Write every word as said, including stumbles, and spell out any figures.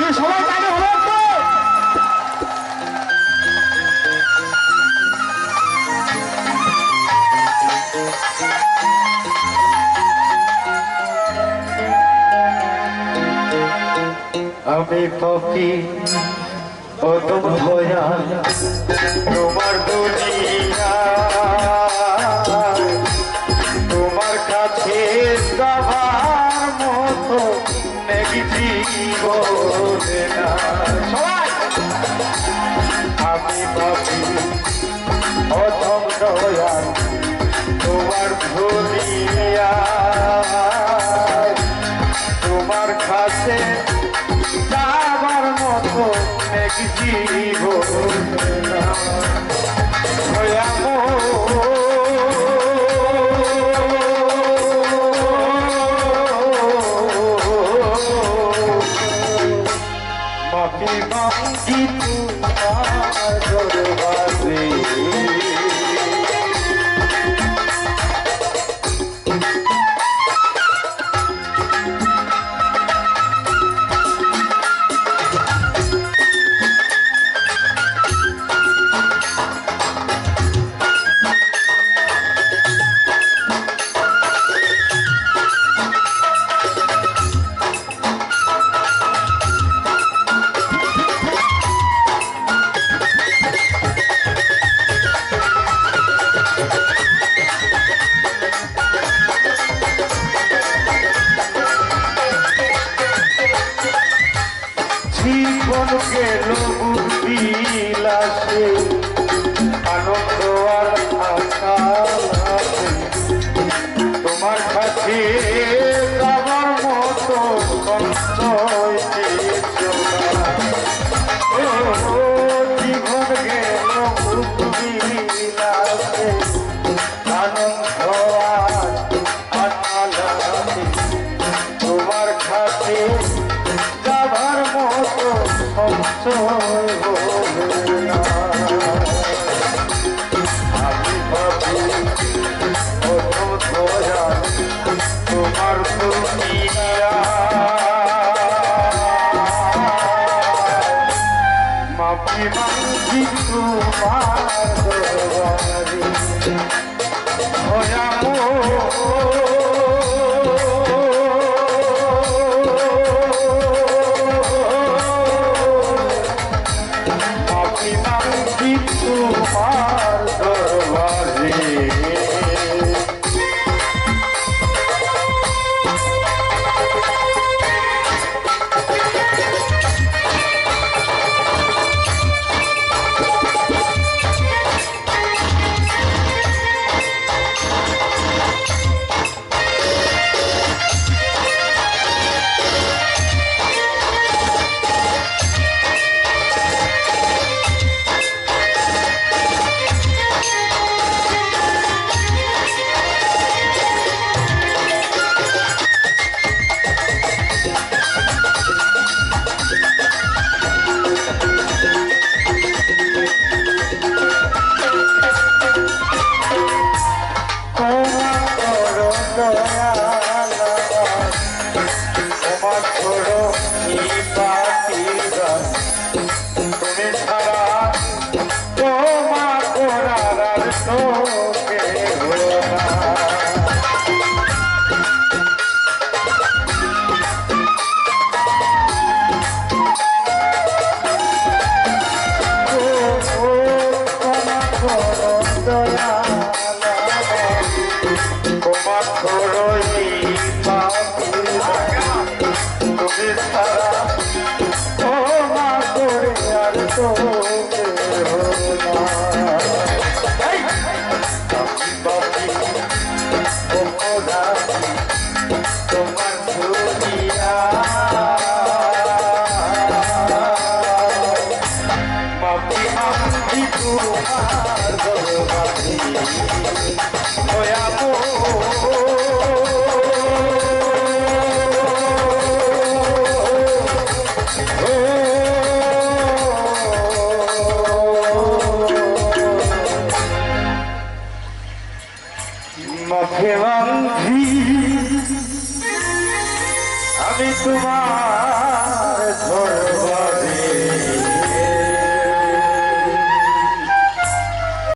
এই সবাই তালি হলো একটু। আমি পাপী, অধম দয়াল, তোমার দুনিয়া, তোমার কাছে যাবার মতো নেক জীবনে না। সবাই! আমি পাপী, অধম দয়াল, তোমার দুনিয়া, তোমার কাছে যাবার মতো নেক জীবন। দয়াময়, মাফি মাগি তোমার দরবারে। জীবন গেল বিলাসে, আনন্দ আর আশা নাশে। তোমার কাছে যাবার মতো সঞ্চয় কিছু নাই। ও, জীবন গেল বিলাসে, আনন্দ আর আশা নাশে। তোমার কাছে যাবার মতো সঞ্চয় হলো না। আমি পাপী, অধম দয়াল, তোমার দুনিয়া। মাফি মাগি তোমার দরবারে। ক্ষমা করো দয়াল, ক্ষমা করো এই পাপীর দাস। তুমি ছাড়া ক্ষমা করার আর তো কেহ নাই। ও, ও, ক্ষমা করো দয়াল, ক্ষমা করো এই পাপীর দাস। তুমি ছাড়া ক্ষমা করে আর তো কেহ নাই। এই! আমি পাপী, অপরাধী, তোমার দুনিয়া। মাফি মাগি তোমার দরবারে। মাফি মাগি আমি তোমার